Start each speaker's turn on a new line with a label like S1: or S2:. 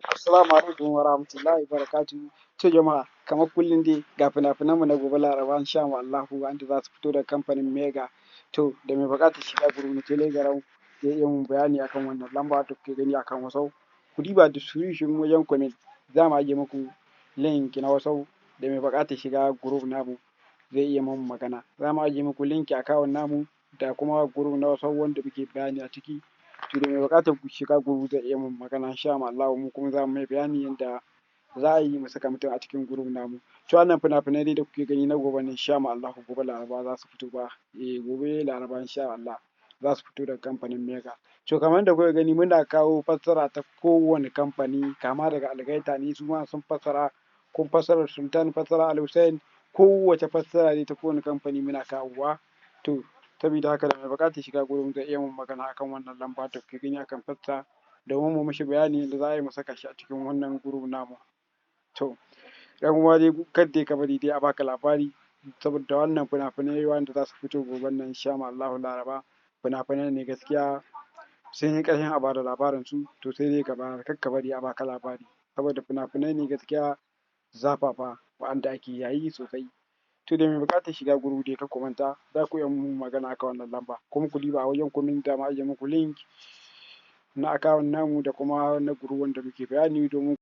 S1: Assalamu alaikum wa rahmatullahi wa barakatuhu. To jama'a, kamar kullum dai ga fina-finanmu na gobe Laraba insha Allahu wanda za su fito daga kamfanin Mega. To da mai buƙatar shiga group na Telegram zai iya mun bayani akan wannan lamba da kuke gani akan WhatsApp. Ku diba description wajen comment, za mu ajiye muku link na WhatsApp. Da mai buƙatar shiga group namu zai iya mun magana. Za mu ajiye muku link account namu da kuma group na WhatsApp wanda muke bayani a ciki. To da mai buƙatar shiga group zai iya mun magana insha Allahu, mu kuma za mu mai bayani yadda za a yi mu saka mutum a cikin group namu. To wannan fina-finai dai da kuke gani na gobe ne insha Allahu, gobe Laraba za su fito ba. Eh, gobe Laraba insha Allah za su fito daga kamfanin Mega. To kamar yadda kuka gani, muna kawo fassara ta kowane kamfani, kama daga Algaita ne, su ma sun fassara, kun fassarar Sultan, fassara Al Hussein, kowace fassara ne ta kowane kamfani muna kawowa. To sabida haka, da mai buƙatar shiga group zai iya mun magana akan wannan lamba da kuke gani akan fassara domin mu mishi bayani yadda za a yi mu saka shi a cikin wannan group namu. To ƴan uwa dai, kar dai ka bari dai a baka labari, saboda wannan fina-finai wanda za su fito goben nan insha Allahu Laraba, fina-finai ne gaskiya sun yi ƙarfin a bada labarin su. To sai dai ka bayar, kar ka bari a baka labari, saboda fina-finai ne gaskiya zafafa wa'anda ake yayi sosai. To da mai buƙatar shiga group dai, kar ku manta, za ku iya mun magana akan wannan lamba, kuma ku diba a wajen comment, za mu ajiye muku link na account namu da kuma na group wanda muke bayani domin.